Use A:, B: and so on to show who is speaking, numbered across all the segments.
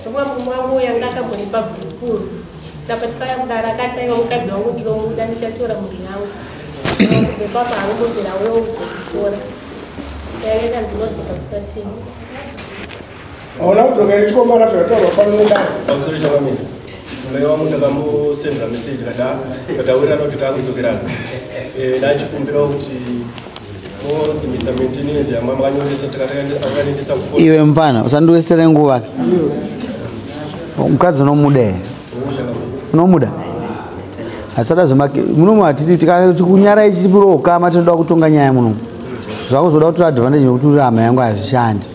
A: Ndokuva murume wangu uyu anga akambonipa gurukuru. Saka tikauya kudare akati aiwa mukadzi wangu ndinomuda ndichatora mhuri yangu. Kubva ipapo haangobvira auya kuzotitora. Yaenda ndinodzoka kusatini.
B: Hauna kudzoka nechikomana zvakataurwa pano nedare.
C: Pamusoro chakamira. Mudzimai wangu ndakamusendera message kada tatawirirana kuti takudzokerana. Ndachikumbirawo kuti modzimisa maintenance yamwa makanyoresa takaendesa kufoni.
D: Iwe mfana usandiwestere nguva. Mukadzi unomuda here? Unomuda? Asada zvemake munomu hatidi tikunyara ichipiro ukama tinoda kutonga nyaya munomu. Zvakuzoda kutora advantage nekuti uri hama yangu hazvishandi.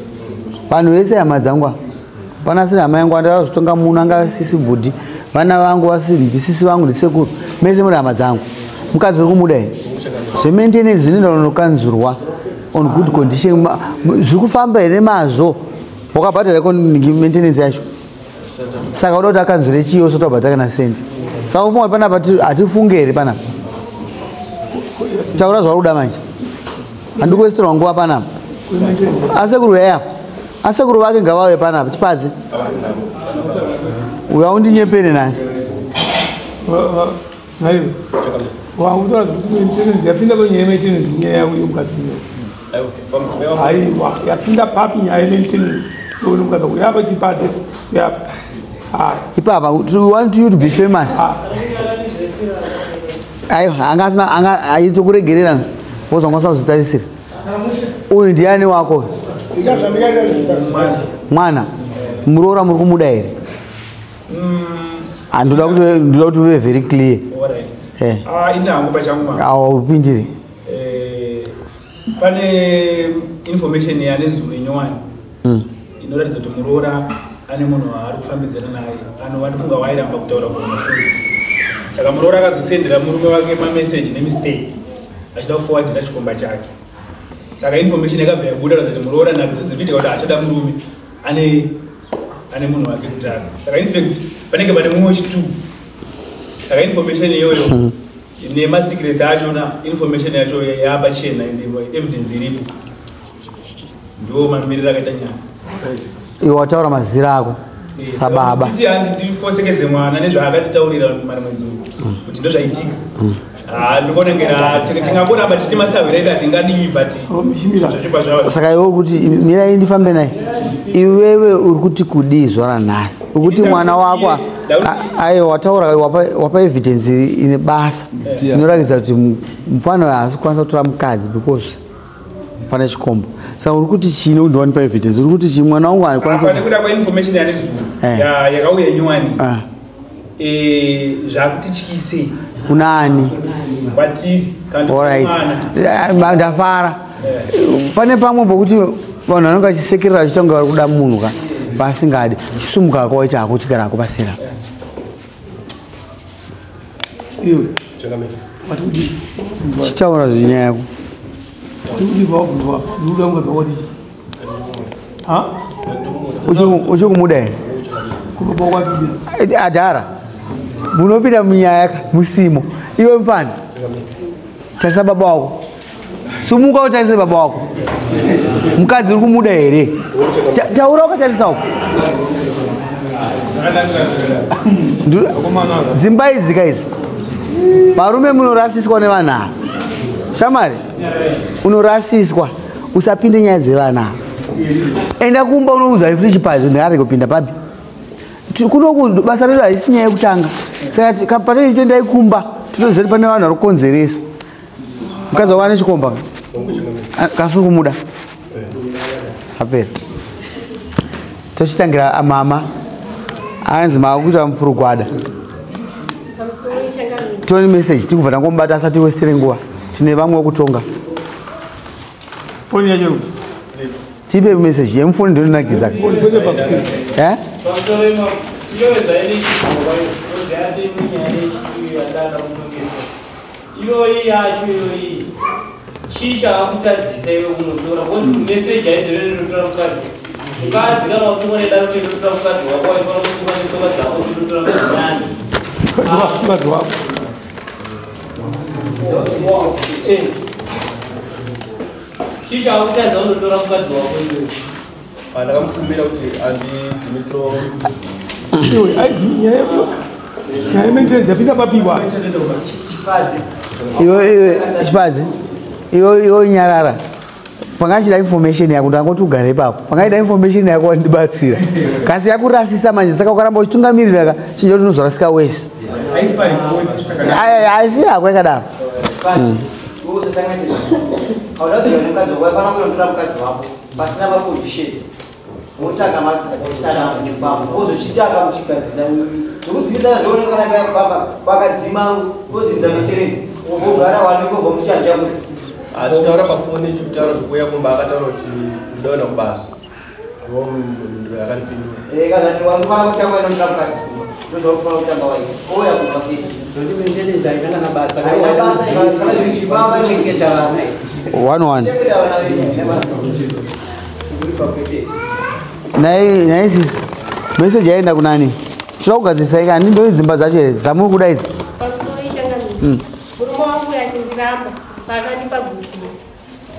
D: Vanhu vese hama dzangu pana asiri hama yangu andada kuzotonga muno anga sisi bhudhi vana vangu vasiri ndisisi vangu ndisekuru mese muri hama dzangu. Mukadzi uri kumuda here? Zvemaintenance zvinoenda kunokanzurwa on good condition zviri kufamba here mazvo? Wakabhadhara maintenance yacho? Saka uda kuti akanzure chii usati wabhadhara kana sendi? Saka ufunga kuti panapa hatifunge here panapa? Taura zvauri kuda manje. Handikuwesiterwa nguva panapa. Asekuru uyai apa. Asekuru vake ngavauye panapa chipadze. Uya undinyepere nhasi.
B: Naiwe. Wakutora zvekuti maintenance yapinda panyaya yemaintenance nyaya yako yomukadzi uyo. Aiwa yapinda papi nyaya yemaintenance yomukadzi wako yapa chipadze yapa.
D: Ipapa we want you to be famous. Aiwa anga asina anga aitokuregerera wozongoswa kuzvitarisira. Uyu ndiani wako? Mwana. Muroora muri kumuda here? Ndoda kuti ndoda kuti uve very clear.
E: Ini hangu pachangu mama.
D: Aupindire.
E: Pane information yane zuro inyowani. Inoratidza kuti muroora ane munhu waari kufambidzana naye anova ndifunga wairamba kutaura kumashure. Saka muroora akazosendera murume wake mameseji nemistake achida kuforwardira chikomba chake. Saka information yakabva yabuda kuti muroora nabe dziri kuitika kuti achada murume ane munhu wake kutanga. Saka in fact panenge pane mumwe wechitu. Saka information iyoyo nemasecrets achona information yacho yapachena ende evidence iripo. Ndiwo mamiriro akaita nyaya.
D: Iwe wataura mazira ako sababa.
E: Titi hanzi ndifosekedze mwana nezvaakatitaurira marimwe zuro kuti ndozvaitika. Ndikonengera tingangoramba titi masahwira edu hatingadii but zvachipa zvava.
D: Saka iwe uri kuti mirai ndifambe naye. Iwewe uri kuti kudii zuva ranhasi? Uri kuti mwana wako aiwa wataura wapa evidence ine basa inoratidza kuti mufana uyu haasi kukwanisa kutora mukadzi because pane chikomba. Saka uri kuti chii nekuti ndiwanipa evidence? Uri kuti chii mwana wangu haakwanisi
E: Apa nekuda kweinformation yane zuro yakauya nyowani. Zvakutityise.
D: Kunani?
E: Kwatiri kana
D: Alright.
E: mwana.
D: Ndafara. Pane pamwe pokuti vanhu vanenge vachisekerera vachiita kunge vari kuda munhu ka vasingadi. Chisumuka kwaita hako chigara hako pasera.
B: Iwe.
D: Chitaura zvinyaya yako. Uchiri kumuda here? Adhara. Munopinda munyaya ka musimo. Iwe mfana. Tarisa baba wako. Sumuka utarise baba wako. Mukadzi uri kumuda here? Taura ukatarisa uko. Dzimba idzi ka idzi. Varume munorasiswa nevanhu ava. Shamari, unorasiswa. Usapinde nyaya dzevana ava. Enda kumba unoudza ifuri chipazi ndarege kupinda papi. Kunoku basa redu harisi nyaya yekutanga. Saka patinenge tichienda kumba tinoziva kuti pane vanhu vari kukonzeresa. Mukadzi wako ane chikomba ka? Kasi uri kumuda? Apera. Tochitangira mama. Anzi maakuita mupfurugwada. Tony message tikubva tangomubata asati westere nguva. Tine vamwe vokutonga.
B: Foni yacho.
D: Tipe message yemufoni ndinonakidza.
F: Iyoyi yacho iyoyi. Chii chakakutadzisa iwe kunotora? Because message haizove inotora mukadzi. Mukadzi kana watumwa nedaro kuti inotora mukadzi wako, waifanira kutumwa netsoka dzako kuti inotora mukadzi nani?
B: Mukadzi wako.
F: Chii chakakutadzisa kunotora mukadzi wako iwe?
C: Ndakamukumbira kuti andidzimisiro.
B: Iwe aizi nyaya yemaintenance yapinda papiwa.
D: Iwe Chipadze, iwe nyarara. Pangachida information yako ndangoti ugare ipapo. Pangaida information yako wandibatsira. Kasi yakurasisa manje saka ukaramba uchitungamirira ka chinja kuti unozorasika wese. Haisi yako yakadaro.
G: Pasina maconditions motanga magadzisana muchikwambo ozochitanga muchigadzisa zvekudzivisa zvooneka kana yakufamba kwakadzima odzidza maintenance wogara wanikobva muchanja kuti
C: achitaura pafoni chikutaura zvekuuya kumba akataura kuti ndaona kubasa ndo yakandipindura.
G: Kana wangofana kutanga inotora mukadzi kumba ndozvaufana kutanga waita ouya kumba fesi
H: Zvokuti maintenance haina kana basa
G: haina basa kana zvichifamba
H: chengeta vana
D: 1-1. Naye sisi message yaenda kunani? Tinoda kugadzirisa ika ndo dzimba dzacho here dzamuri kuda idzi?
A: Pamusoro ichangamire. Murume wangu achindiramba paakandipa gupuro.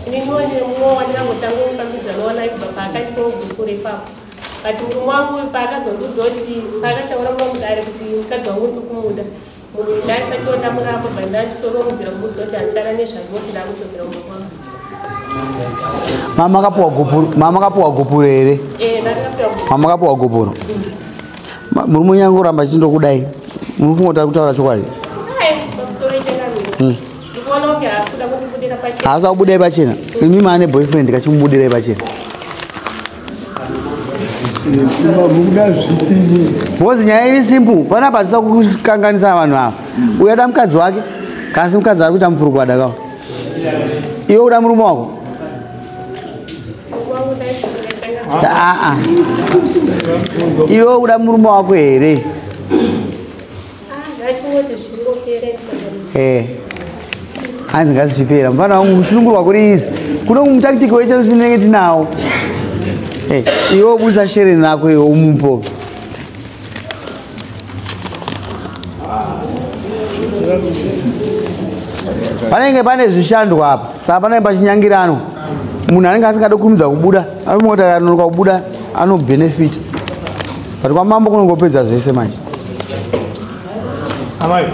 A: Ininiwo ndine mumwe wandingangotanga kufambidzanawo naye kubva paakandipawo gupuro ipapo. But murume wangu paakazondiudza kuti paakataura muno mudare kuti mukadzi wangu ndiri kumuda. Munhu ndaisatiwo ndamuramba but ndachitoromudzira kumuudza kuti handichada nezvake kuti ndakudzokera kumba kwangu.
D: Mama akapuwa gupuro, mama akapuwa gupuro here?
A: Ndakapiwa gupuro.
D: Mama akapuwa gupuro. Murume wenyu angoramba achindokudai. Muri kungoti ari kutaura chokwadi.
A: Ai, pamusoro ichangamire. Ndikuona kunge haasi kuda kundibudira pachena.
D: Haasi kubuda pachena. Imi maane boyfriend kachimubudirai pachena. Because nyaya iri simple. Panapa hatisa kukanganisa vanhu ava. Uyu ada mukadzi wake, kasi mukadzi ari kuita mupfurukwa kawo. Iwe uda murume wako? Iwe uda murume wako here? Hanzi ngazvichipera. Mufana wangu kusunungurwa kuri izi. Kuno mutaktiki wechese tinenge tinawo. Iwe ubudisa shereni rako iwe umupo. Panenge pane zvishandwa apa. Saka panenge pachinyangirano. Munhu anenge asingade kurumidza kubuda, anomoti akanonoka kubuda anobhenefita. But kwamambo kunongopedza zvese manje.
B: Amai,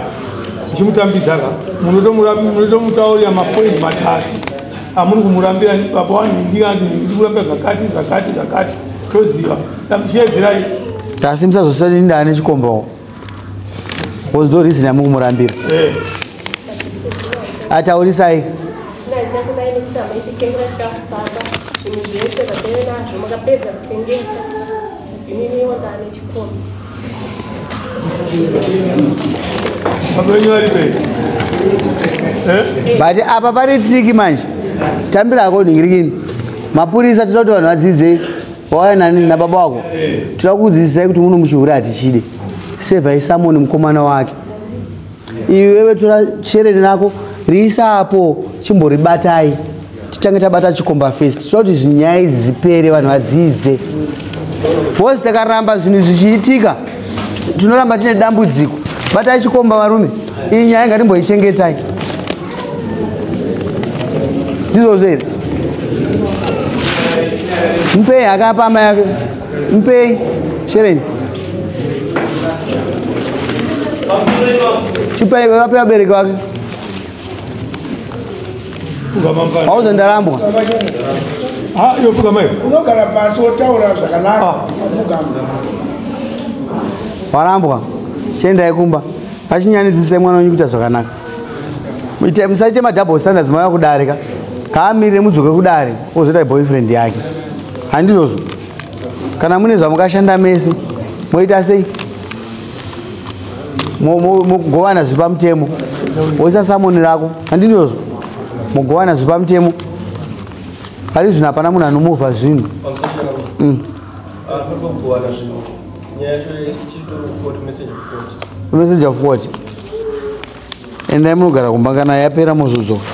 B: chimutambidza ka. Munotomutaurira mapoints matatu. Amuri kumurambira baba wangu ndikurambira zvakati zvakati zvakati. Toziva. Chiedzerai.
D: Kasi musazosati ndane chikombawo. Was ndo reason yamukumurambira. Ataurisai.
A: Ndachakudai nekuti hamaititengera chikafu pamba. Zvinhu zvese zvataive nazvo makapedza kutengesa. Ininiwo ndane chikomba.
D: But apa pari triki manje. Tambira ako ningirikini. Mapurisa toda kuti vanhu vadzidze. Wauya nani nababa wako. Toda kudzidzisai kuti muno muchihure hatichide. Sevhai Samoni mukomana wake. Iwewe tora shereni rako riisa apo chimboribatai. Titange tabata chikomba first. Toda kuti nyaya idzi dzipere vanhu vadzidze. Because takaramba zvinhu zvichiitika tinoramba tine dambudziko. Batai chikomba varume. Iyi nyaya ngatimboichengetai. Ndizvozvo here? Mupei akapa amai ake. Mupei shereni. Chipai vape vabereki vake. Auzo ndarambwa.
I: Unogara pasi wotaura zvakanaka.
D: Warambwa. Chiendai kumba. Achinyanidzisai mwana wenyu kuita zvakanaka. Musaite madouble standards mauya kudare ka. Kaamirire mudzoke kudare ozoita boyfriend yake. Handizvozvo. Kana mune zvamukashanda mese moita sei? Mugovana zviri pamutemo. Woisa samoni rako. Handizvozvo. Mugovana zviri pamutemo. Pari zvino hapana munhu anomuvha zvinhu. Message of court. Endai munogara kumba kana yapera mozodzoka.